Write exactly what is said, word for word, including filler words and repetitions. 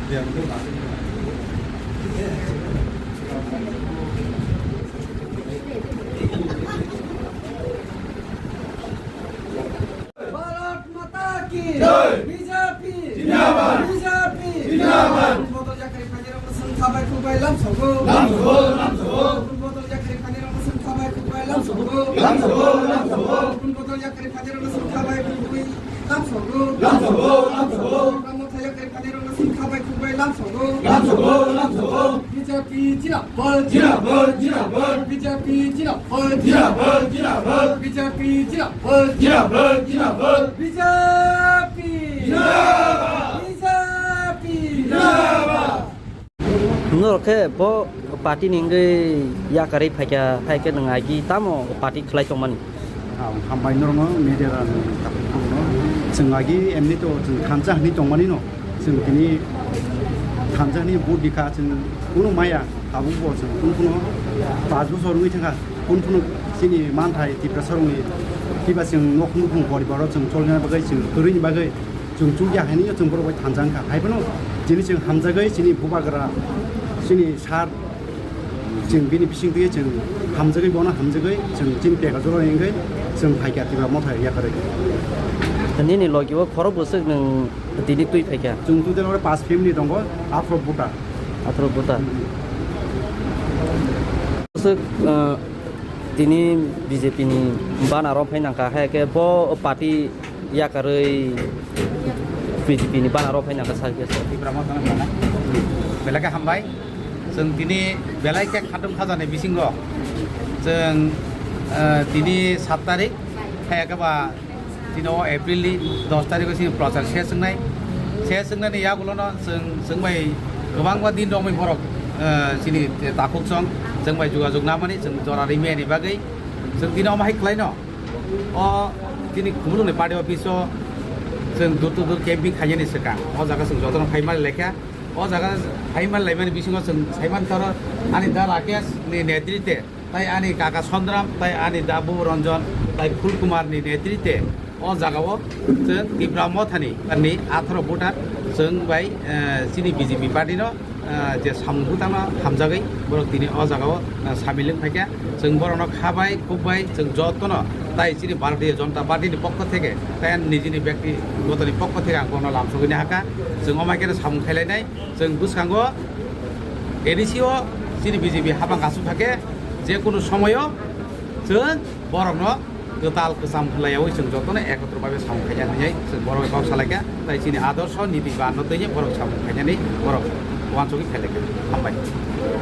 Bharat Mata ki! Jai! B J P! Jindabad! B J P! Jindabad! Botol yakari phaini rok sung khabai khubai lam sogo. Lam sogo, lam sogo. Botol yakari phaini rok sung khabai khubai lam sogo. Lam sogo, lam sogo. Botol yakari phaini rok sung khabai khubai lam sogo. Lam sogo, lam sogo. Botol yakari phaini rok sung khabai khubai lam sogo. Lam sogo, lam sogo. B J P jindabad. Jindabad, jindabad. B J P jindabad. Jindabad, jindabad. B J P jindabad. Jindabad, jindabad. B J P. Jindabad. B J P. Jindabad. Norok khe bo party ni wngwi yakarwi phaikha, hai khe nwng agi tamo party khlai tongmani? Ah, hambai norokno media rokno, chwng agi emni to chwng thansa hwnwi tongmani no, chwng tini thansa hwnwi vote rikha, chwng kunu maya tabuk bo chwng kunu kunu panch bochor wngwi thangkha, kunu kunu chini manthai Tiprasa rokni kiba chwng nok nukhung poribar o chwng cholna bagwi chwng kwrwini bagwi chwng chukya hinwi chwng borok bai thansa wngkha. Hai phano chini chwng hamjagwi chini bubagra, chini sir, chwng bini bisingtwi chwng hamjagwi, bono hamjagwi chwng chini pekha jora wngwi chwng phaikha Tipra Motha yakarwi. Nini logi o khorok bwswk nwng tini twi phaikha? Chwng total oro pas family tongo, aphro buta. Aphro buta. Bwswk, uh, tini B J P ni banner o phai nangkha, hai khe bo party yakarwi B J P ni banner o phai nangkha, sakya sa. Tipra Motha no belai khe hambai. Chwng tini belai khe khatung khajani bisingo chwng, eh, tini sat tarik, hai khe ba tini o April ni dos tarik o chini prochar ses wngnai. Ses wngnani yagulo no chwng, chwng bai kwbangma din romwi borok, eh, chini takhuk chwng, chwng bai jogajog namani chwng jora rimani bagwi chwng tini omo hai khlai no. O tini Khumulwng ni party office o chwng door to door camping khainani swkang. O jaga chwng jotono phai mani laikha. O jaga phai mani laimani bisingo chwng sai mankha oro ani da Rakesh ni netrite, tai ani kaka Sondram, tai ani da Bubu Ranjan, tai Phul Kumar ni netrite o jaga o chwng Tipra Mothani ni atharo voter chwng bai, eh, chini B J P party no ah, je samung bwtangno hamjagwi borok tini o jagao, ah, samil wng phaikha. Chwng borokno khabai, khukbai, chwng jotono tai chini Bharatiya Janata Party ni pokho theke, tai ani nijini byaktigotoni pokho theke ang bono lamsogwi nahakha. Chwng omo hai kheno samung khailainai. Chwng bwskango A D C o chini B J P habang aswk thake, je kunu somoyo chwng borokno kwtal kwcham khlaiyaui chwng jotono ekotro bhabe samung khaina hinwi chwng borok kok salaikha, tai chini adorsho niti banno twiwi borok samung khainani borok uansugwi phailaikha. Hambai.